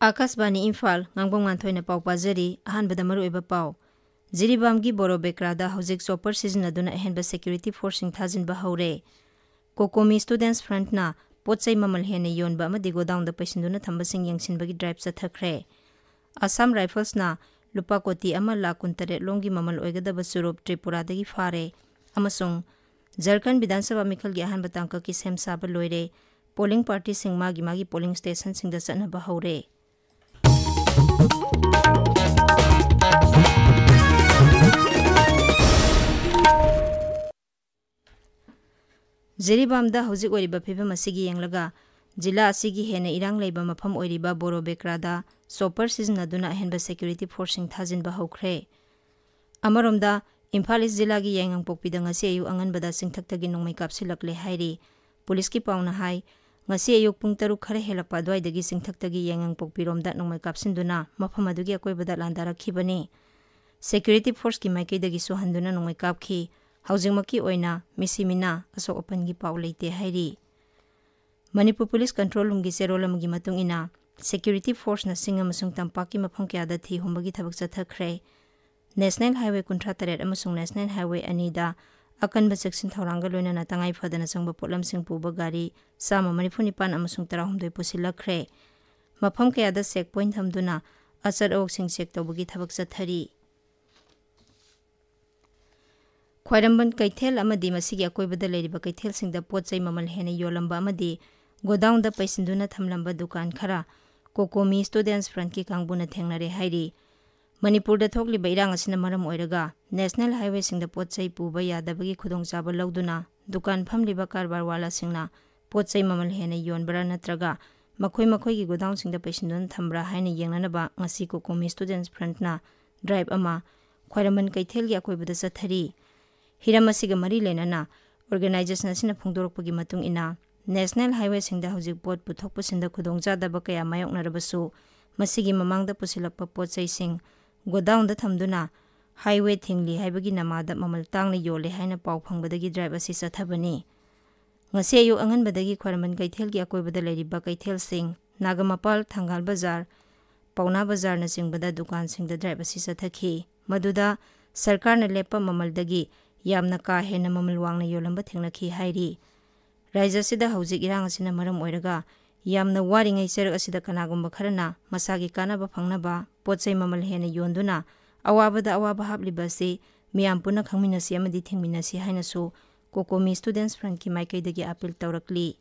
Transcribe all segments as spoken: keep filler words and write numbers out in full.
ꯑꯥꯀꯥꯁꯕꯥꯅꯤ ꯏꯝꯐꯥꯜ, ꯉꯥꯡꯕꯝ ꯉꯥꯟꯊꯣꯏꯅ ꯄꯥꯎ ꯄꯥꯖꯔꯤ꯫ ꯑꯍꯥꯟꯕꯗ ꯃꯔꯨꯑꯣꯏꯕ ꯄꯥꯎ꯫ ꯖꯤꯔꯤꯕꯥꯝꯒꯤ ꯕꯣꯔꯣ ꯕꯦꯀ꯭ꯔꯥꯗ ꯍꯧꯖꯤꯛ ꯆꯣꯄꯔ ꯁꯤꯖꯤꯟꯅꯗꯨꯅ ꯑꯍꯦꯟꯕ ꯁꯦꯀ꯭ꯌꯨꯔꯤꯇꯤ ꯐꯣꯔꯁꯁꯤꯡ ꯊꯥꯖꯤꯟꯕ ꯍꯧꯔꯦ꯫ ꯀꯣꯀꯣꯃꯤ ꯁ꯭ꯇꯨꯗꯦꯟꯠꯁ ꯐ꯭ꯔꯟꯠꯅ ꯄꯣꯠ ꯆꯩ ꯃꯃꯜ ꯍꯦꯟꯅ ꯌꯣꯟꯕ ꯑꯃꯗꯤ ꯒꯣꯗꯥꯎꯟꯗ ꯄꯩꯁꯤꯟꯗꯨꯅ ꯊꯝꯕꯁꯤꯡ ꯌꯦꯡꯁꯤꯟꯕꯒꯤ ꯗ꯭ꯔꯥꯏꯚ ꯆꯠꯊꯈ꯭ꯔꯦ꯫ ꯑꯁꯥꯝ ꯔꯥꯏꯐꯜꯁꯅ ꯂꯨꯄꯥ ꯀꯣꯇꯤ ꯑꯃ ꯂꯥꯈ ꯀꯨꯟꯇꯔꯦꯠ ꯂꯣꯝꯒꯤ ꯃꯃꯜ ꯑꯣꯏꯒꯗꯕ ꯆꯨꯔꯨꯞ ꯇ꯭ꯔꯤꯄꯨꯔꯥꯗꯒꯤ ꯐꯥꯔꯦ ꯑꯃꯁꯨꯡ ꯖꯔꯈꯟ ꯕꯤꯙꯥꯟ ꯁꯚꯥ ꯃꯤꯈꯜꯒꯤ ꯑꯍꯥꯟꯕ ꯇꯥꯡꯀꯛꯀꯤ ꯁꯦꯝ ꯁꯥꯕ ꯂꯣꯏꯔꯦ꯫ ꯄꯣꯂꯤꯡ ꯄꯥꯔꯇꯤꯁꯤꯡ ꯃꯥꯒꯤ ꯃꯥꯒꯤ ꯄꯣꯂꯤꯡ ꯁ꯭ꯇꯦꯁꯟꯁꯤꯡꯗ ꯆꯠꯅꯕ ꯍꯧꯔꯦ꯫ ꯖꯤꯔꯤꯕꯥꯝꯗ ꯍꯧꯖꯤꯛ ꯑꯣꯏꯔꯤꯕ ꯐꯤꯕꯝ ꯑꯁꯤꯒꯤ ꯌꯦꯡꯂꯒ, ꯖꯤꯂꯥ ꯑꯁꯤꯒꯤ ꯍꯦꯟꯅ ꯏꯔꯥꯡ ꯂꯩꯕ ꯃꯐꯝ ꯑꯣꯏꯔꯤꯕ ꯕꯣꯔꯣ ꯕꯦꯀ꯭ꯔꯥꯗ ꯆꯣꯄꯔ ꯁꯤꯖꯤꯟꯅꯗꯨꯅ ꯑꯍꯦꯟꯕ ꯁꯦꯀ꯭ꯌꯨꯔꯤꯇꯤ ꯐꯣꯔꯁꯁꯤꯡ ꯊꯥꯖꯤꯟꯕ ꯍꯧꯈ꯭ꯔꯦ꯫ ꯑꯃꯔꯣꯝꯗ, ꯏꯝꯐꯥꯜ ꯏꯁ ꯖꯤꯂꯥꯒꯤ ꯌꯥꯏꯉꯪꯄꯣꯛꯄꯤꯗ ꯉꯁꯤ ꯑꯌꯨꯛ ꯑꯉꯟꯕꯗ ꯆꯤꯡꯊꯛꯇꯒꯤ ꯅꯣꯡꯃꯩ ꯀꯥꯞꯁꯤꯜꯂꯛꯂꯦ ꯍꯥꯏꯔꯤ꯫ ꯄꯨꯂꯤꯁꯀꯤ ꯄꯥꯎꯅ ꯍꯥꯏ, ꯉꯁꯤ ꯑꯌꯨꯛ ꯄꯨꯡ ꯇꯔꯨꯛ ꯈꯔ ꯍꯦꯜꯂꯛꯄ ꯑꯗꯨꯋꯥꯏꯗꯒꯤ ꯆꯤꯡꯊꯛꯇꯒꯤ ꯌꯥꯏꯉꯪꯄꯣꯛꯄꯤꯔꯣꯝꯗ ꯅꯣꯡꯃꯩ ꯀꯥꯞꯁꯤꯟꯗꯨꯅ ꯃꯐꯝ ꯑꯗꯨꯒꯤ ꯑꯀꯣꯏꯕꯗ ꯂꯥꯟꯗꯥꯔꯛꯈꯤꯕꯅꯤ꯫ ꯁꯦꯀ꯭ꯌꯨꯔꯤꯇꯤ ꯐꯣꯔꯁꯀꯤ ꯃꯥꯏꯀꯩꯗꯒꯤꯁꯨ ꯍꯟꯗꯨꯅ ꯅꯣꯡꯃꯩ ꯀꯥꯞꯈꯤ꯫ ꯍꯧꯖꯤꯛꯃꯛꯀꯤ ꯑꯣꯏꯅ ꯃꯤꯁꯤ ꯃꯤꯅꯥ ꯑꯁꯣꯛ ꯑꯄꯟꯒꯤ ꯄꯥꯎ ꯂꯩꯇꯦ ꯍꯥꯏꯔꯤ꯫ ꯃꯅꯤꯄꯨꯔ ꯄꯨꯂꯤꯁ ꯀꯟꯇ꯭ꯔꯣꯜ ꯔꯨꯝꯒꯤ ꯆꯦꯔꯣꯜ ꯑꯃꯒꯤ ꯃꯇꯨꯡ ꯏꯟꯅ, ꯁꯦꯀ꯭ꯌꯨꯔꯤꯇꯤ ꯐꯣꯔꯁꯅ ꯆꯤꯡ ꯑꯃꯁꯨꯡ ꯇꯝꯄꯥꯛꯀꯤ ꯃꯐꯝ ꯀꯌꯥꯗ ꯊꯤ ꯍꯨꯝꯕꯒꯤ ꯊꯕꯛ ꯆꯠꯊꯈ꯭ꯔꯦ꯫ ꯅꯦꯁꯅꯦꯜ ꯍꯥꯏꯋꯦ ꯀꯨꯟꯊ꯭ꯔꯥ ꯇꯔꯦꯠ ꯑꯃꯁꯨꯡ ꯅꯦꯁꯅꯦꯜ ꯍꯥꯏꯋꯦ ꯑꯅꯤꯗ ꯑꯀꯟꯕ ꯆꯦꯛꯁꯤꯟ ꯊꯧꯔꯥꯡꯒ ꯂꯣꯏꯅꯅ ꯇꯉꯥꯏ ꯐꯗꯅ ꯆꯪꯕ ꯄꯣꯠꯂꯝꯁꯤꯡ ꯄꯨꯕ ꯒꯥꯔꯤ ꯆꯥꯝꯃ ꯃꯔꯤꯐꯨ ꯅꯤꯄꯥꯟ ꯑꯃꯁꯨꯡ ꯇꯔꯥꯍꯨꯝꯗꯣꯏ ꯄꯨꯁꯤꯜꯂꯛꯈ꯭ꯔꯦ꯫ ꯃꯐꯝ ꯀꯌꯥꯗ ꯆꯦꯛ ꯄꯣꯏꯟꯠ ꯊꯝꯗꯨꯅ ꯑꯆꯠ ꯑꯋꯣꯛꯁꯤꯡ ꯆꯦꯛ ꯇꯧꯕꯒꯤ ꯊꯕꯛ ꯆꯠꯊꯔꯤ꯫ ꯈ꯭ꯋꯥꯏꯔꯝꯕꯟ ꯀꯩꯊꯦꯜ ꯑꯃꯗꯤ ꯃꯁꯤꯒꯤ ꯑꯀꯣꯏꯕꯗ ꯂꯩꯔꯤꯕ ꯀꯩꯊꯦꯜꯁꯤꯡꯗ ꯄꯣꯠ ꯆꯩ ꯃꯃꯜ ꯍꯦꯟꯅ ꯌꯣꯜꯂꯝꯕ ꯑꯃꯗꯤ ꯒꯣꯗꯥꯎꯟꯗ ꯄꯩꯁꯤꯟꯗꯨꯅ ꯊꯝꯂꯝꯕ ꯗꯨꯀꯥꯟ ꯈꯔ ꯀꯣꯀꯣꯃꯤ ꯁ꯭ꯇꯨꯗꯦꯟꯠꯁ ꯐ꯭ꯔꯟꯠꯀꯤ ꯀꯥꯡꯕꯨꯅ ꯊꯦꯡꯅꯔꯦ ꯍꯥꯏꯔꯤ꯫ ꯃꯅꯤꯄꯨꯔꯗ ꯊꯣꯛꯂꯤꯕ ꯏꯔꯥꯡ ꯑꯁꯤꯅ ꯃꯔꯝ ꯑꯣꯏꯔꯒ ꯅꯦꯁꯅꯦꯜ ꯍꯥꯏꯋꯦꯁꯤꯡꯗ ꯄꯣꯠ ꯆꯩ ꯄꯨꯕ ꯌꯥꯗꯕꯒꯤ ꯈꯨꯗꯣꯡꯆꯥꯕ ꯂꯧꯗꯨꯅ ꯗꯨꯀꯥꯟ ꯐꯝꯂꯤꯕ ꯀꯔꯕꯥꯔ ꯋꯥꯂꯥꯁꯤꯡꯅ ꯄꯣꯠ ꯆꯩ ꯃꯃꯜ ꯍꯦꯟꯅ ꯌꯣꯟꯕ꯭ꯔꯥ ꯅꯠꯇ꯭ꯔꯒ ꯃꯈꯣꯏ ꯃꯈꯣꯏꯒꯤ ꯒꯣꯗꯥꯎꯟꯁꯤꯡꯗ ꯄꯩꯁꯤꯟꯗꯨꯅ ꯊꯝꯕ꯭ꯔꯥ ꯍꯥꯏꯅ ꯌꯦꯡꯅꯅꯕ ꯉꯁꯤ ꯀꯣꯀꯣꯃꯤ ꯁ꯭ꯇꯨꯗꯦꯟꯠꯁ ꯐ꯭ꯔꯟꯠꯅ ꯗ꯭ꯔꯥꯏꯚ ꯑꯃ ꯈ꯭ꯋꯥꯏꯔꯝꯕꯟ ꯀꯩꯊꯦꯜꯒꯤ ꯑꯀꯣꯏꯕꯗ ꯆꯠꯊꯔꯤ꯫ ꯍꯤꯔꯝ ꯑꯁꯤꯒ ꯃꯔꯤ ꯂꯩꯅꯅ ꯑꯣꯔꯒꯅꯥꯏꯖꯦꯁꯟ ꯑꯁꯤꯅ ꯐꯣꯡꯗꯣꯔꯛꯄꯒꯤ ꯃꯇꯨꯡ ꯏꯟꯅ, ꯅꯦꯁꯅꯦꯜ ꯍꯥꯏꯋꯦꯁꯤꯡꯗ ꯍꯧꯖꯤꯛ ꯄꯣꯠ ꯄꯨꯊꯣꯛ ꯄꯨꯁꯤꯟꯗ ꯈꯨꯗꯣꯡꯆꯥꯗꯕ ꯀꯌꯥ ꯃꯥꯌꯣꯛꯅꯔꯕꯁꯨ, ꯃꯁꯤꯒꯤ ꯃꯃꯥꯡꯗ ꯄꯨꯁꯤꯜꯂꯛꯄ ꯄꯣꯠ ꯆꯩꯁꯤꯡ ꯒꯣꯗꯥꯎꯟꯗ ꯊꯝꯗꯨꯅ ꯍꯥꯏꯋꯦ ꯊꯤꯡꯂꯤ ꯍꯥꯏꯕꯒꯤ ꯅꯃꯥꯗ ꯃꯃꯜ ꯇꯥꯡꯅ ꯌꯣꯜꯂꯦ ꯍꯥꯏꯅ ꯄꯥꯎ ꯐꯪꯕꯗꯒꯤ ꯗ꯭ꯔꯥꯏꯚ ꯑꯁꯤ ꯆꯠꯊꯕꯅꯤ꯫ ꯉꯁꯤ ꯑꯌꯨꯛ ꯑꯉꯟꯕꯗꯒꯤ ꯈ꯭ꯋꯥꯏꯔꯝꯕꯟ ꯀꯩꯊꯦꯜꯒꯤ ꯑꯀꯣꯏꯕꯗ ꯂꯩꯔꯤꯕ ꯀꯩꯊꯦꯜꯁꯤꯡ, ꯅꯥꯒꯥꯃꯄꯥꯜ, ꯊꯪꯒꯥꯜ ꯕꯖꯥꯔ, ꯄꯥꯎꯅꯥ ꯕꯖꯥꯔꯅꯆꯤꯡꯕꯗ ꯗꯨꯀꯥꯟꯁꯤꯡꯗ ꯗ꯭ꯔꯥꯏꯕ ꯑꯁꯤ ꯆꯠꯊꯈꯤ꯫ ꯃꯗꯨꯗ ꯁꯔꯀꯥꯔꯅ ꯂꯦꯞꯄ ꯃꯃꯜꯗꯒꯤ ꯌꯥꯝꯅ ꯀꯥ ꯍꯦꯟꯅ ꯃꯃꯜ ꯋꯥꯡꯅ ꯌꯣꯜꯂꯝꯕ ꯊꯦꯡꯅꯈꯤ ꯍꯥꯏꯔꯤ꯫ ꯔꯥꯖ꯭ꯌ ꯑꯁꯤꯗ ꯍꯧꯖꯤꯛ ꯏꯔꯥꯡ ꯑꯁꯤꯅ ꯃꯔꯝ ꯑꯣꯏꯔꯒ ꯌꯥꯝꯅ ꯋꯥꯔꯤꯉꯩ ꯆꯔꯛ ꯑꯁꯤꯗ ꯀꯅꯥꯒꯨꯝꯕ ꯈꯔꯅ ꯃꯁꯥꯒꯤ ꯀꯥꯟꯅꯕ ꯐꯪꯅꯕ ꯄꯣꯠ ꯆꯩ ꯃꯃꯜ ꯍꯦꯟꯅ ꯌꯣꯟꯗꯨꯅ ꯑꯋꯥꯕꯗ ꯑꯋꯥꯕ ꯍꯥꯞꯂꯤꯕ ꯑꯁꯤ ꯃꯤꯌꯥꯝ ꯄꯨꯟꯅ ꯈꯪꯃꯤꯟꯅꯁꯤ ꯑꯃꯗꯤ ꯊꯤꯡꯃꯤꯟꯅꯁꯤ ꯍꯥꯏꯅꯁꯨ ꯀꯣꯀꯣꯃꯤ Students Front ꯀꯤ ꯃꯥꯏꯀꯩꯗꯒꯤ ꯑꯥꯄꯤꯜ ꯇꯧꯔꯛꯂꯤ꯫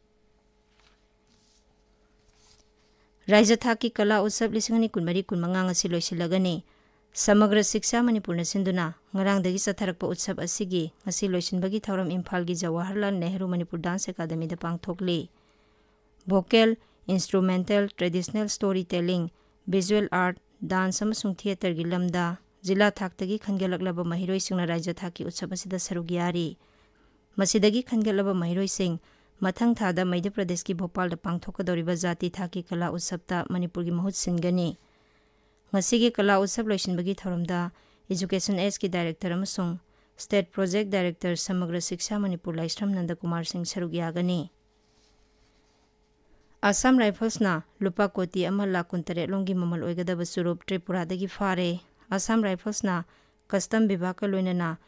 ꯔꯥꯖ꯭ꯌ ꯊꯥꯛꯀꯤ ꯀꯂꯥ ꯎꯠꯁꯕ ꯂꯤꯁꯤꯡ ꯑꯅꯤ ꯀꯨꯟꯃꯔꯤ ꯀꯨꯟꯃꯉꯥ ꯉꯁꯤ ꯂꯣꯏꯁꯤꯜꯂꯒꯅꯤ꯫ ꯁꯃꯒ꯭ꯔ ꯁꯤꯛꯁꯥ ꯃꯅꯤꯄꯨꯔꯅ ꯁꯤꯟꯗꯨꯅ ꯉꯔꯥꯡꯗꯒꯤ ꯆꯠꯊꯔꯛꯄ ꯎꯠꯁꯕ ꯑꯁꯤꯒꯤ ꯉꯁꯤ ꯂꯣꯏꯁꯤꯟꯕꯒꯤ ꯊꯧꯔꯝ ꯏꯝꯐꯥꯜꯒꯤ ꯖꯋꯥꯍꯔꯂꯥꯜ ꯅꯦꯍꯔꯨ ꯃꯅꯤꯄꯨꯔ Dance Academy ꯗ ꯄꯥꯡꯊꯣꯛꯂꯤ꯫ Vocal, instrumental, traditional story telling, visual art, dance ꯑꯃꯁꯨꯡ theatre ꯒꯤ ꯂꯝꯗ ꯖꯤꯂꯥ ꯊꯥꯛꯇꯒꯤ ꯈꯟꯒꯠꯂꯛꯂꯕ ꯃꯍꯩꯔꯣꯏꯁꯤꯡꯅ ꯔꯥꯖ꯭ꯌ ꯊꯥꯛꯀꯤ ꯎꯠꯁꯕ ꯑꯁꯤꯗ ꯁꯔꯨꯛ ꯌꯥꯔꯤ꯫ ꯃꯁꯤꯗꯒꯤ ꯈꯟꯒꯠꯂꯕ ꯃꯍꯩꯔꯣꯏꯁꯤꯡ ꯃꯊꯪ ꯊꯥꯗ ꯃꯙ꯭ꯌ ꯄ꯭ꯔꯗꯦꯁꯀꯤ ꯚꯣꯄꯥꯜꯗ ꯄꯥꯡꯊꯣꯛꯀꯗꯧꯔꯤꯕ ꯖꯥꯇꯤ ꯊꯥꯛꯀꯤ ꯀꯂꯥ ꯎꯠꯁꯕꯇ ꯃꯅꯤꯄꯨꯔꯒꯤ ꯃꯍꯨꯠ ꯁꯤꯟꯒꯅꯤ꯫ ꯉꯁꯤꯒꯤ ꯀꯂꯥ ꯎꯠꯁꯕ ꯂꯣꯏꯁꯤꯟꯕꯒꯤ ꯊꯧꯔꯝꯗ Education Aid ꯀꯤ Director ꯑꯃꯁꯨꯡ State Project Director ꯁꯃꯒ꯭ꯔ ꯁꯤꯛꯁꯥ ꯃꯅꯤꯄꯨꯔ ꯂꯥꯏꯁ꯭ꯔꯝ ꯅꯟꯗꯀꯨꯃꯥꯔ ꯁꯤꯡ ꯁꯔꯨꯛ ꯌꯥꯒꯅꯤ꯫ ꯑꯁꯥꯝ ꯔꯥꯏꯐꯜꯁꯅ ꯂꯨꯄꯥ ꯀꯣꯇꯤ ꯑꯃ ꯂꯥꯈ ꯀꯨꯟꯇꯔꯦꯠ ꯂꯣꯝꯒꯤ ꯃꯃꯜ ꯑꯣꯏꯒꯗꯕ ꯆꯨꯔꯨꯞ ꯇ꯭ꯔꯤꯄꯨꯔꯥꯗꯒꯤ ꯐꯥꯔꯦ꯫ ꯑꯁꯥꯝ ꯔꯥꯏꯐꯜꯁꯅ ꯀꯁꯇꯝ ꯕꯤꯚꯥꯒꯀ ꯂꯣꯏꯅꯅ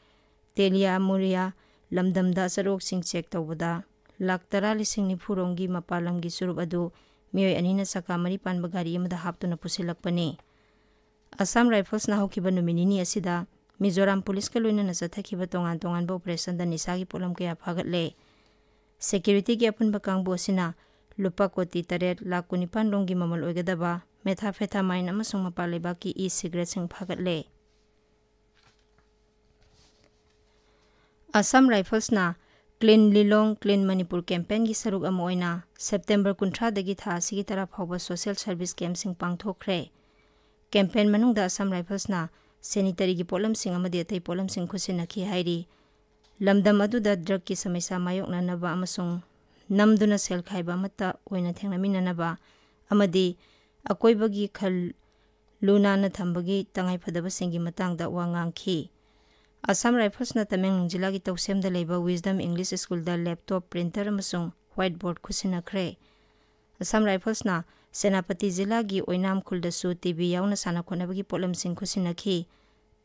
ꯇꯦꯂꯤꯌꯥ ꯃꯨꯔꯤꯌꯥ ꯂꯝꯗꯝꯗ ꯑꯆꯠꯑꯣꯛꯁꯤꯡ ꯆꯦꯛ ꯇꯧꯕꯗ ꯂꯥꯈ ꯇꯔꯥ ꯂꯤꯁꯤꯡ ꯅꯤꯐꯨ ꯔꯣꯝꯒꯤ ꯃꯄꯥꯟ ꯂꯝꯒꯤ ꯆꯨꯔꯨꯞ ꯑꯗꯨ ꯃꯤꯑꯣꯏ ꯑꯅꯤꯅ ꯆꯀꯥ ꯃꯔꯤ ꯄꯥꯟꯕ ꯒꯥꯔꯤ ꯑꯃꯗ ꯍꯥꯞꯇꯨꯅ ꯄꯨꯁꯤꯜꯂꯛꯄꯅꯤ꯫ ꯑꯁꯥꯝ ꯔꯥꯏꯐꯜꯁꯅ ꯍꯧꯈꯤꯕ ꯅꯨꯃꯤꯠ ꯅꯤꯅꯤ ꯑꯁꯤꯗ ꯃꯤꯖꯣꯔꯥꯝ ꯄꯨꯂꯤꯁꯀ ꯂꯣꯏꯅꯅ ꯆꯠꯊꯈꯤꯕ ꯇꯣꯉꯥꯟ ꯇꯣꯉꯥꯟꯕ ꯑꯣꯄꯔꯦꯁꯟꯗ ꯅꯤꯁꯥꯒꯤ ꯄꯣꯠꯂꯝ ꯀꯌꯥ ꯐꯥꯒꯠꯂꯦ꯫ ꯁꯦꯀ꯭ꯌꯨꯔꯤꯇꯤꯒꯤ ꯑꯄꯨꯟꯕ ꯀꯥꯡꯕꯨ ꯑꯁꯤꯅ ꯂꯨꯄꯥ ꯀꯣꯇꯤ ꯇꯔꯦꯠ ꯂꯥꯈ ꯀꯨꯟꯅꯤꯄꯥꯟ ꯔꯣꯝꯒꯤ ꯃꯃꯜ ꯑꯣꯏꯒꯗꯕ methamphetamine ꯑꯃꯁꯨꯡ ꯃꯄꯥꯟ ꯂꯩꯕꯥꯛꯀꯤ e cigarette ꯁꯤꯡ ꯐꯥꯒꯠꯂꯦ꯫ Assam ꯔꯥꯏꯐꯜꯁꯅ Clean Lilong, Clean Manipur campaign ꯒꯤ ꯁꯔꯨꯛ ꯑꯃ ꯑꯣꯏꯅ ꯁꯦꯞꯇꯦꯝꯕꯔ ꯀꯨꯟꯊ꯭ꯔꯥꯗꯒꯤ ꯊꯥ ꯑꯁꯤꯒꯤ ꯇꯔꯥ ꯐꯥꯎꯕ social service camp ꯁꯤꯡ ꯄꯥꯡꯊꯣꯛꯈ꯭ꯔꯦ꯫ Campaign ꯃꯅꯨꯡꯗ ꯑꯁꯥꯝ ꯔꯥꯏꯐꯜꯁꯅ sanitary ꯒꯤ ꯄꯣꯠꯂꯝꯁꯤꯡ ꯑꯃꯗꯤ ꯑꯇꯩ ꯄꯣꯠꯂꯝꯁꯤꯡ ꯈꯨꯠꯁꯤꯟꯅꯈꯤ ꯍꯥꯏꯔꯤ꯫ ꯂꯝꯗꯝ ꯑꯗꯨꯗ drug ꯀꯤ ꯁꯃꯁ꯭ꯌꯥ ꯃꯥꯌꯣꯛꯅꯅꯕ ꯑꯃꯁꯨꯡ ꯅꯝꯗꯨꯅ ꯁꯦꯜ ꯈꯥꯏꯕ ꯑꯃꯠꯇ ꯑꯣꯏꯅ ꯊꯦꯡꯅꯃꯤꯟꯅꯅꯕ ꯑꯃꯗꯤ ꯑꯀꯣꯏꯕꯒꯤ ꯈꯜ ꯂꯨ ꯅꯥꯟꯅ ꯊꯝꯕꯒꯤ ꯇꯉꯥꯏꯐꯗꯕꯁꯤꯡꯒꯤ ꯃꯇꯥꯡꯗ ꯋꯥ ꯉꯥꯡꯈꯤ꯫ ꯑꯁꯥꯝ ꯔꯥꯏꯐꯜꯁꯅ ꯇꯃꯦꯡꯂꯣꯡ ꯖꯤꯂꯥꯒꯤ ꯇꯧꯁꯦꯝꯗ ꯂꯩꯕ Wisdom English School ꯗ laptop, printer ꯑꯃꯁꯨꯡ whiteboard ꯈꯨꯠꯁꯤꯟꯅꯈ꯭ꯔꯦ꯫ ꯑꯁꯥꯝ ꯔꯥꯏꯐꯜꯁꯅ ꯁꯦꯅꯥꯄꯇꯤ ꯖꯤꯂꯥꯒꯤ ꯑꯣꯏꯅꯥꯝ ꯈꯨꯜꯗꯁꯨ ꯇꯤ ꯕꯤ ꯌꯥꯎꯅ ꯁꯥꯟꯅ ꯈꯣꯠꯅꯕꯒꯤ ꯄꯣꯠꯂꯝꯁꯤꯡ ꯈꯨꯠꯁꯤꯟꯅꯈꯤ꯫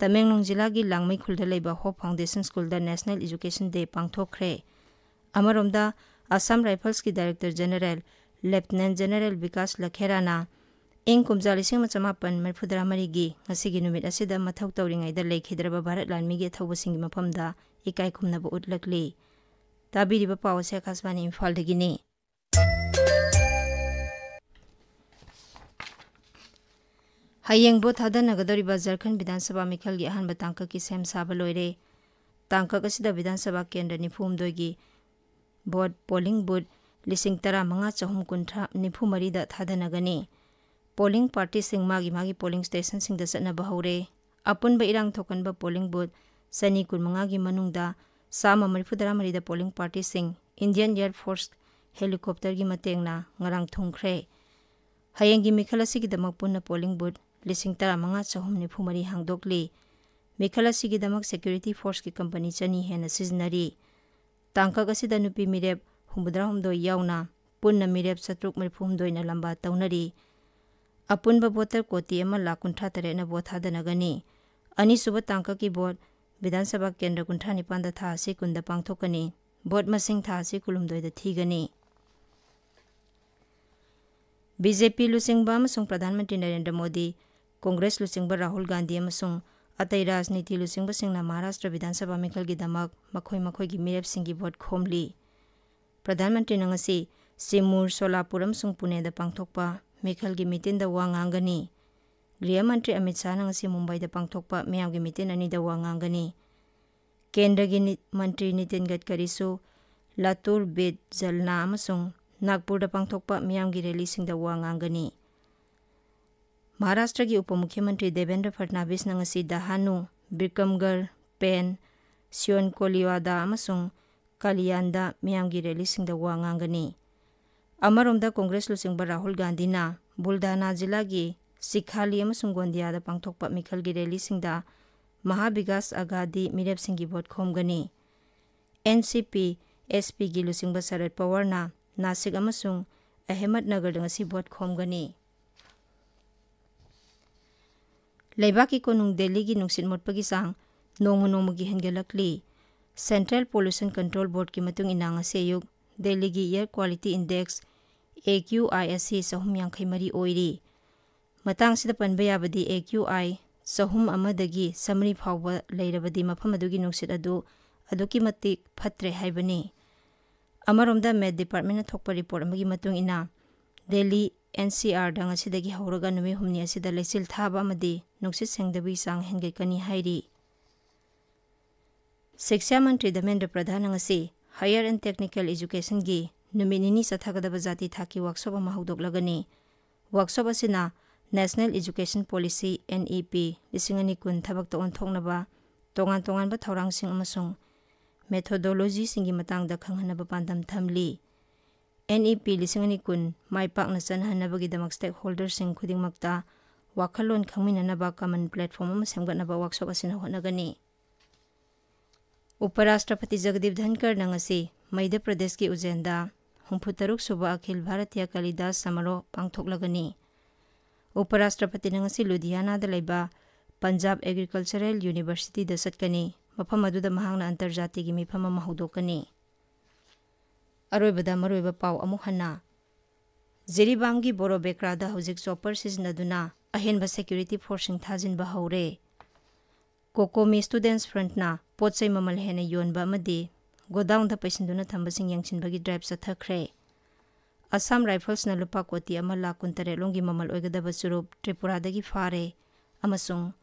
ꯇꯃꯦꯡꯂꯣꯡ ꯖꯤꯂꯥꯒꯤ ꯂꯥꯡꯃꯩ ꯈꯨꯜꯗ ꯂꯩꯕ ꯍꯣꯞ ꯐꯥꯎꯟꯗꯦꯁꯟ ꯁ꯭ꯀꯨꯜꯗ National Education Day ꯄꯥꯡꯊꯣꯛꯈ꯭ꯔꯦ꯫ ꯑꯃꯔꯣꯝꯗ, ꯑꯁꯥꯝ ꯔꯥꯏꯐꯜꯁꯀꯤ director general lieutenant general Vikas ꯂꯈꯦꯔꯥꯅ ꯏꯪ ꯀꯨꯝꯖꯥ ꯂꯤꯁꯤꯡ ꯑꯃ ꯆꯃꯥꯄꯟ ꯃꯔꯤꯐꯨꯇꯔꯥ ꯃꯔꯤꯒꯤ ꯉꯁꯤꯒꯤ ꯅꯨꯃꯤꯠ ꯑꯁꯤꯗ ꯃꯊꯧ ꯇꯧꯔꯤꯉꯩꯗ ꯂꯩꯈꯤꯗ꯭ꯔꯕ ꯚꯥꯔꯠ ꯂꯥꯟꯃꯤꯒꯤ ꯑꯊꯧꯕꯁꯤꯡꯒꯤ ꯃꯐꯝꯗ ꯏꯀꯥꯏ ꯈꯨꯝꯅꯕ ꯎꯠꯂꯛꯂꯤ꯫ ꯇꯥꯕꯤꯔꯤꯕ ꯄꯥꯎ ꯑꯁꯤ ꯑꯀꯥꯁꯕꯥꯅꯤ ꯏꯝꯐꯥꯜꯗꯒꯤꯅꯤ꯫ ꯍꯌꯦꯡ ꯚꯣꯠ ꯊꯥꯗꯅꯒꯗꯧꯔꯤꯕ ꯖꯔꯈꯟ ꯕꯤꯙꯥꯟ ꯁꯚꯥ ꯃꯤꯈꯜꯒꯤ ꯑꯍꯥꯟꯕ ꯇꯥꯡꯀꯛꯀꯤ ꯁꯦꯝ ꯁꯥꯕ ꯂꯣꯏꯔꯦ꯫ ꯇꯥꯡꯀꯛ ꯑꯁꯤꯗ ꯕꯤꯙꯥꯟ ꯁꯚꯥ ꯀꯦꯟꯗ꯭ꯔ ꯅꯤꯐꯨꯍꯨꯝꯗꯣꯏꯒꯤ ꯚꯣꯠ ꯄꯣꯂꯤꯡ ꯕꯨꯠ ꯂꯤꯁꯤꯡ ꯇꯔꯥꯃꯉꯥ ꯆꯍꯨꯝ ꯀꯨꯟꯊ꯭ꯔꯥ ꯅꯤꯐꯨ ꯃꯔꯤꯗ ꯊꯥꯗꯅꯒꯅꯤ꯫ ꯄꯣꯂꯤꯡ ꯄꯥꯔꯇꯤꯁꯤꯡ ꯃꯥꯒꯤ ꯃꯥꯒꯤ ꯄꯣꯂꯤꯡ ꯁ꯭ꯇꯦꯁꯟꯁꯤꯡꯗ ꯆꯠꯅꯕ ꯍꯧꯔꯦ꯫ ꯑꯄꯨꯟꯕ ꯏꯔꯥꯡ ꯊꯣꯛꯍꯟꯕ ꯄꯣꯂꯤꯡ ꯕꯨꯠ ꯆꯅꯤ ꯀꯨꯟꯃꯉꯥꯒꯤ ꯃꯅꯨꯡꯗ ꯆꯥꯝꯃ ꯃꯔꯤꯐꯨꯇꯔꯥ ꯃꯔꯤꯗ ꯄꯣꯂꯤꯡ ꯄꯥꯔꯇꯤꯁꯤꯡ Indian Air Force helicopterꯒꯤ ꯃꯇꯦꯡꯅ ꯉꯔꯥꯡ ꯊꯨꯡꯈ꯭ꯔꯦ꯫ ꯍꯌꯦꯡꯒꯤ ꯃꯤꯈꯜ ꯑꯁꯤꯒꯤꯗꯃꯛ ꯄꯨꯟꯅ ꯄꯣꯂꯤꯡ ꯕꯨꯠ ꯂꯤꯁꯤꯡ ꯇꯔꯥꯃꯉꯥ ꯆꯍꯨꯝ ꯅꯤꯐꯨ ꯃꯔꯤ ꯍꯥꯡꯗꯣꯛꯂꯤ꯫ ꯃꯤꯈꯜ ꯑꯁꯤꯒꯤꯗꯃꯛ ꯁꯦꯀ꯭ꯌꯨꯔꯤꯇꯤ ꯐꯣꯔꯁꯀꯤ ꯀꯝꯄꯅꯤ ꯆꯅꯤ ꯍꯦꯟꯅ ꯁꯤꯖꯤꯟꯅꯔꯤ꯫ ꯇꯥꯡꯀꯛ ꯑꯁꯤꯗ ꯅꯨꯄꯤ ꯃꯤꯔꯦꯞ ꯍꯨꯝꯐꯨꯇꯔꯥꯍꯨꯝꯗꯣꯏ ꯌꯥꯎꯅ ꯄꯨꯟꯅ ꯃꯤꯔꯦꯞ ꯆꯥꯇ꯭ꯔꯨꯛ ꯃꯔꯤꯐꯨꯍꯨꯝꯗꯣꯏꯅ ꯂꯝꯕꯥ ꯇꯧꯅꯔꯤ꯫ ꯑꯄꯨꯟꯕ ꯚꯣꯇꯔ ꯀꯣꯇꯤ ꯑꯃ ꯂꯥꯈ ꯀꯨꯟꯊ꯭ꯔꯥ ꯇꯔꯦꯠꯅ ꯚꯣꯠ ꯊꯥꯗꯅꯒꯅꯤ꯫ ꯑꯅꯤꯁꯨꯕ ꯇꯥꯡꯀꯛꯀꯤ ꯚꯣꯠ ꯕꯤꯙꯥꯟ ꯁꯚꯥ ꯀꯦꯟꯗ꯭ꯔ ꯀꯨꯟꯊ꯭ꯔꯥ ꯅꯤꯄꯥꯟꯗ ꯊꯥ ꯑꯁꯤ ꯀꯨꯟꯗ ꯄꯥꯡꯊꯣꯛꯀꯅꯤ꯫ ꯚꯣꯠ ꯃꯁꯤꯡ ꯊꯥ ꯑꯁꯤ ꯀꯨꯟꯍꯨꯝꯗꯣꯏꯗ ꯊꯤꯒꯅꯤ꯫ ꯕꯤ ꯖꯦ ꯄꯤ ꯂꯨꯆꯤꯡꯕ ꯑꯃꯁꯨꯡ ꯄ꯭ꯔꯙꯥꯟ ꯃꯟꯇ꯭ꯔꯤ ꯅꯔꯦꯟꯗ꯭ꯔ ꯃꯣꯗꯤ, ꯀꯣꯡꯒ꯭ꯔꯦꯁ ꯂꯨꯆꯤꯡꯕ ꯔꯥꯍꯨꯜ ꯒꯥꯟꯙꯤ ꯑꯃꯁꯨꯡ ꯑꯇꯩ ꯔꯥꯖꯅꯤꯇꯤ ꯂꯨꯆꯤꯡꯕꯁꯤꯡꯅ ꯃꯍꯥꯔꯥꯁꯇ꯭ꯔ ꯕꯤꯙꯥꯟ ꯁꯚꯥ ꯃꯤꯈꯜꯒꯤꯗꯃꯛ ꯃꯈꯣꯏ ꯃꯈꯣꯏꯒꯤ ꯃꯤꯔꯦꯞꯁꯤꯡꯒꯤ ꯚꯣꯠ ꯈꯣꯝꯂꯤ꯫ ꯄ꯭ꯔꯙꯥꯟ ꯃꯟꯇ꯭ꯔꯤꯅ ꯉꯁꯤ ꯆꯤꯃꯨꯔ, ꯁꯣꯂꯥꯄꯨꯔ ꯑꯃꯁꯨꯡ ꯄꯨꯅꯦꯗ ꯄꯥꯡꯊꯣꯛꯄ ꯃꯤꯈꯜꯒꯤ ꯃꯤꯇꯤꯟꯗ ꯋꯥ ꯉꯥꯡꯒꯅꯤ꯫ ꯒ꯭ꯔꯤꯍ ꯃꯟꯇ꯭ꯔꯤ ꯑꯃꯤꯠ ꯁꯥꯍꯅ ꯉꯁꯤ ꯃꯨꯝꯕꯥꯏꯗ ꯄꯥꯡꯊꯣꯛꯄ ꯃꯤꯌꯥꯝꯒꯤ ꯃꯤꯇꯤꯟ ꯑꯅꯤꯗ ꯋꯥ ꯉꯥꯡꯒꯅꯤ꯫ ꯀꯦꯟꯗ꯭ꯔꯒꯤ ꯅꯤ-, ꯃꯟꯇ꯭ꯔꯤ ꯅꯤꯇꯤꯟ ꯒꯗꯀꯔꯤꯁꯨ ꯂꯥꯇꯨꯔ, ꯕꯤꯗ, ꯖꯜꯅꯥ ꯑꯃꯁꯨꯡ ꯅꯥꯒꯄꯨꯔꯗ ꯄꯥꯡꯊꯣꯛꯄ ꯃꯤꯌꯥꯝꯒꯤ ꯔꯦꯂꯤꯁꯤꯡꯗ ꯋꯥ ꯉꯥꯡꯒꯅꯤ꯫ ꯃꯍꯥꯔꯥꯁꯇ꯭ꯔꯒꯤ ꯎꯄ ꯃꯨꯈ꯭ꯌꯃꯟꯇ꯭ꯔꯤ ꯗꯦꯕꯦꯟꯗ꯭ꯔ ꯐꯗꯅꯥꯕꯤꯁꯅ ꯉꯁꯤ ꯗꯍꯥꯅꯨ, ꯕꯤꯔꯀꯝꯒꯔ, ꯄꯦꯟ, ꯁꯤꯌꯣꯟ ꯀꯣꯂꯤꯋꯥꯗꯥ ꯑꯃꯁꯨꯡ ꯀꯥꯂꯤꯌꯥꯟꯗ ꯃꯤꯌꯥꯝꯒꯤ ꯔꯦꯂꯤꯁꯤꯡꯗ ꯋꯥ ꯉꯥꯡꯒꯅꯤ꯫ ꯑꯃꯔꯣꯝꯗ, ꯀꯣꯡꯒ꯭ꯔꯦꯁ ꯂꯨꯆꯤꯡꯕ ꯔꯥꯍꯨꯜ ꯒꯥꯟꯙꯤꯅ ꯕꯨꯜꯙꯥꯅꯥ ꯖꯤꯂꯥꯒꯤ ꯁꯤꯈꯥꯂꯤ ꯑꯃꯁꯨꯡ ꯒꯣꯟꯗꯤꯌꯥꯗ ꯄꯥꯡꯊꯣꯛꯄ ꯃꯤꯈꯜꯒꯤ ꯔꯦꯂꯤꯁꯤꯡꯗ ꯃꯍꯥꯕꯤꯀꯥꯁ ꯑꯒꯥꯗꯤ ꯃꯤꯔꯦꯞꯁꯤꯡꯒꯤ ꯚꯣꯠ ꯈꯣꯝꯒꯅꯤ꯫ ꯑꯦꯟ ꯁꯤ ꯄꯤ, ꯑꯦꯁ ꯄꯤꯒꯤ ꯂꯨꯆꯤꯡꯕ ꯁꯔꯠ ꯄꯋꯥꯔꯅ ꯅꯥꯁꯤꯛ ꯑꯃꯁꯨꯡ ꯑꯍꯃꯗꯅꯒꯔꯗ ꯉꯁꯤ ꯚꯣꯠ ꯈꯣꯝꯒꯅꯤ꯫ ꯂꯩꯕꯥꯛꯀꯤ ꯀꯣꯅꯨꯡ ꯗꯦꯜꯂꯤꯒꯤ ꯅꯨꯡꯁꯤꯠ ꯃꯣꯠꯄꯒꯤ ꯆꯥꯡ ꯅꯣꯡꯃ ꯅꯣꯡꯃꯒꯤ ꯍꯦꯟꯒꯠꯂꯛꯂꯤ꯫ Central Pollution Control Boardꯀꯤ ꯃꯇꯨꯡ ꯏꯟꯅ ꯉꯁꯤ ꯑꯌꯨꯛ ꯗꯦꯜꯂꯤꯒꯤ Air Quality Index, A Q I, ꯑꯁꯤ ꯆꯍꯨꯝ ꯌꯥꯡꯈꯩ ꯃꯔꯤ ꯑꯣꯏꯔꯤ꯫ ꯃꯇꯥꯡꯁꯤꯗ ꯄꯟꯕ ꯌꯥꯕꯗꯤ A Q I ꯆꯍꯨꯝ ꯑꯃꯗꯒꯤ ꯆꯥꯃꯔꯤ ꯐꯥꯎꯕ ꯂꯩꯔꯕꯗꯤ ꯃꯐꯝ ꯑꯗꯨꯒꯤ ꯅꯨꯡꯁꯤꯠ ꯑꯗꯨ ꯑꯗꯨꯛꯀꯤ ꯃꯇꯤꯛ ꯐꯠꯇ꯭ꯔꯦ ꯍꯥꯏꯕꯅꯤ꯫ ꯑꯃꯔꯣꯝꯗ Met Departmentꯅ ꯊꯣꯛꯄ report ꯑꯃꯒꯤ ꯃꯇꯨꯡ ꯏꯟꯅ ꯗꯦꯜꯂꯤ N C Rꯗ ꯉꯁꯤꯗꯒꯤ ꯍꯧꯔꯒ ꯅꯨꯃꯤꯠ ꯍꯨꯝꯅꯤ ꯑꯁꯤꯗ ꯂꯩꯆꯤꯜ ꯊꯥꯕ ꯑꯃꯗꯤ ꯅꯨꯡꯁꯤꯠ ꯁꯦꯡꯗꯕꯒꯤ ꯆꯥꯡ ꯍꯦꯟꯒꯠꯀꯅꯤ ꯍꯥꯏꯔꯤ꯫ ꯁꯤꯛꯁꯥ ꯃꯟꯇ꯭ꯔꯤ ꯙꯔꯃꯦꯟꯗ꯭ꯔ ꯄ꯭ꯔꯙꯥꯟꯅ ꯉꯁꯤ Higher and Technical Educationꯒꯤ ꯅꯨꯃꯤꯠ ꯅꯤꯅꯤ ꯆꯠꯊꯒꯗꯕ ꯖꯥꯇꯤ ꯊꯥꯛꯀꯤ workshop ꯑꯃ ꯍꯧꯗꯣꯛꯂꯒꯅꯤ꯫ Workshop ꯑꯁꯤꯅ National Education Policy, N E P, ꯂꯤꯁꯤꯡ ꯑꯅꯤ ꯀꯨꯟ ꯊꯕꯛꯇ ꯑꯣꯟꯊꯣꯛꯅꯕ ꯇꯣꯉꯥꯟ ꯇꯣꯉꯥꯟꯕ ꯊꯧꯔꯥꯡꯁꯤꯡ ꯑꯃꯁꯨꯡ methodologyꯁꯤꯡꯒꯤ ꯃꯇꯥꯡꯗ ꯈꯪꯍꯟꯅꯕ ꯄꯥꯟꯗꯝ ꯊꯝꯂꯤ꯫ N E P ꯂꯤꯁꯤꯡ ꯑꯅꯤ ꯀꯨꯟ ꯃꯥꯏ ꯄꯥꯛꯅ ꯆꯠꯅꯍꯟꯅꯕꯒꯤꯗꯃꯛ stakeholderꯁꯤꯡ ꯈꯨꯗꯤꯡꯃꯛꯇ ꯋꯥꯈꯜꯂꯣꯟ ꯈꯪꯃꯤꯟꯅꯅꯕ common platform ꯑꯃ ꯁꯦꯝꯒꯠꯅꯕ workshop ꯑꯁꯤꯅ ꯍꯣꯠꯅꯒꯅꯤ꯫ ꯎꯄꯔꯥꯁꯇ꯭ꯔꯄꯇꯤ ꯖꯒꯗꯤꯞ ꯙꯟꯀꯔꯅ ꯉꯁꯤ ꯃꯙ꯭ꯌ ꯄ꯭ꯔꯗꯦꯁꯀꯤ ꯎꯖꯦꯟꯗ ꯍꯨꯝꯐꯨꯇꯔꯨꯛ ꯁꯨꯕ ꯑꯈꯤꯜ ꯚꯥꯔꯇꯤꯌꯥ ꯀꯥꯂꯤꯗꯥꯁ ꯁꯃꯥꯔꯣꯍ ꯄꯥꯡꯊꯣꯛꯂꯒꯅꯤ꯫ ꯎꯄꯔꯥꯁꯇ꯭ꯔꯄꯇꯤꯅ ꯉꯁꯤ ꯂꯨꯙꯤꯌꯥꯅꯥꯗ ꯂꯩꯕ ꯄꯟꯖꯥꯕ Agricultural Universityꯗ ꯆꯠꯀꯅꯤ꯫ ꯃꯐꯝ ꯑꯗꯨꯗ ꯃꯍꯥꯛꯅ ꯑꯟꯇꯔꯖꯥꯇꯤꯒꯤ ꯃꯤꯐꯝ ꯑꯃ ꯍꯧꯗꯣꯛꯀꯅꯤ꯫ ꯑꯔꯣꯏꯕꯗ ꯃꯔꯨꯑꯣꯏꯕ ꯄꯥꯎ ꯑꯃꯨꯛ ꯍꯟꯅ꯫ ꯖꯤꯔꯤꯕꯥꯝꯒꯤ ꯕꯣꯔꯣꯕꯦꯀ꯭ꯔꯥꯗ ꯍꯧꯖꯤꯛ chopper ꯁꯤꯖꯤꯟꯅꯗꯨꯅ ꯑꯍꯦꯟꯕ security forceꯁꯤꯡ ꯊꯥꯖꯤꯟꯕ ꯍꯧꯔꯦ꯫ COCOMI Students Frontꯅ ꯄꯣꯠ ꯆꯩ ꯃꯃꯜ ꯍꯦꯟꯅ ꯌꯣꯟꯕ ꯑꯃꯗꯤ godownꯗ ꯄꯩꯁꯤꯟꯗꯨꯅ ꯊꯝꯕꯁꯤꯡ ꯌꯦꯡꯁꯤꯟꯕꯒꯤ drive ꯆꯠꯊꯈ꯭ꯔꯦ꯫ Assam Riflesꯅ ꯂꯨꯄꯥ ꯀꯣꯇꯤ ꯑꯃ ꯂꯥꯈ ꯀꯨꯟꯇꯔꯦꯠ ꯂꯣꯝꯒꯤ ꯃꯃꯜ ꯑꯣꯏꯒꯗꯕ ꯆꯨꯔꯨꯞ ꯇ꯭ꯔꯤꯄꯨꯔꯥꯗꯒꯤ ꯐꯥꯔꯦ ꯑꯃꯁꯨꯡ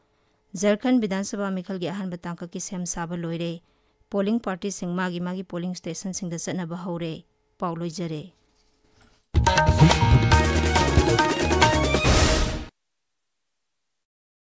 ꯖꯔꯈꯟ ꯕꯤꯙꯥꯟ ꯁꯚꯥ ꯃꯤꯈꯜꯒꯤ ꯑꯍꯥꯟꯕ ꯇꯥꯡꯀꯛꯀꯤ ꯁꯦꯝ ꯁꯥꯕ ꯂꯣꯏꯔꯦ꯫ Polling partyꯁꯤꯡ ꯃꯥꯒꯤ ꯃꯥꯒꯤ polling stationꯁꯤꯡꯗ ꯆꯠꯅꯕ ꯍꯧꯔꯦ꯫ ꯄꯥꯎ ꯂꯣꯏꯖꯔꯦ꯫